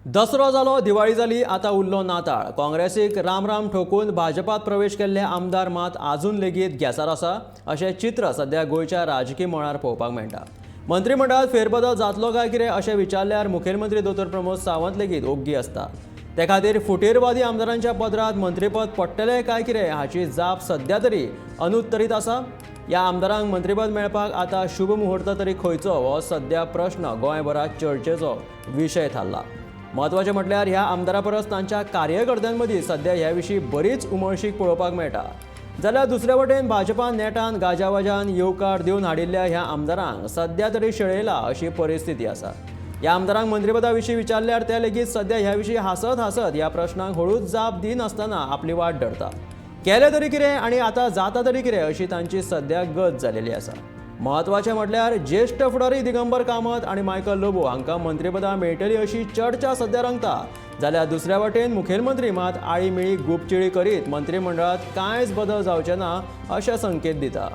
दसरो जालो, दिवाळी जाली, आतां उरलो नाताळ. काँग्रेसीक राम राम ठोकून भाजपात प्रवेश केल्ले आमदार मात आजून लेगीत गॅसार आसा अशें चित्र सध्या गोंयच्या राजकी मळार पळोवपाक मेळटा. मंत्रीमंडळात फेरबदल जातलो काय कितें अशें विचारल्यार मुखेलमंत्री दोतोर प्रमोद सावंत लेगीत ओग्गी आसता. ते खातीर फुटीरवादी आमदारांच्या पदरात मंत्रीपद पडटलें काय कितें हाची जाप सध्या तरी अनुत्तरीत आसा. ह्या आमदारांक मंत्रीपद मेळपाक आतां शुभ मुहूर्त तरी खंयचो हो सध्या प्रश्न गोंयभरात चर्चेचो विशय थारला. म्हत्वाचें म्हटल्यार ह्या आमदारा परस तांच्या कार्यकर्त्यां मदीं सध्या ह्या विशीं बरीच उमळशीक पळोवपाक मेळटा. जाल्यार दुसरे वटेन भाजपान नेटान गाजावाजान येवकार दिवन हाडिल्ल्या ह्या आमदारांक सध्या तरी शेळयला अशी परिस्थिती आसा. ह्या आमदारांक मंत्रीपदा विशीं विचारल्यार ते लेगीत सध्या ह्या विशीं हांसत हांसत ह्या प्रश्नांक हळूच जाप दिनासतना आपली वाट धरता. केलें तरी कितें आनी आतां जाता तरी कितें अशी तांची सध्या गत जालेली आसा. म्हत्वाचें म्हटल्यार ज्येश्ठ फुडारी दिगंबर कामत आनी मायकल लोबो हांकां मंत्रीपदां मेळटली अशी चर्चा सध्या रंगता, जाल्यार दुसऱ्या वटेन मुखेलमंत्री मात आळी मिळी गुपचिळी करीत मंत्रिमंडळात कांयच बदल जावचे ना अशे संकेत दिता.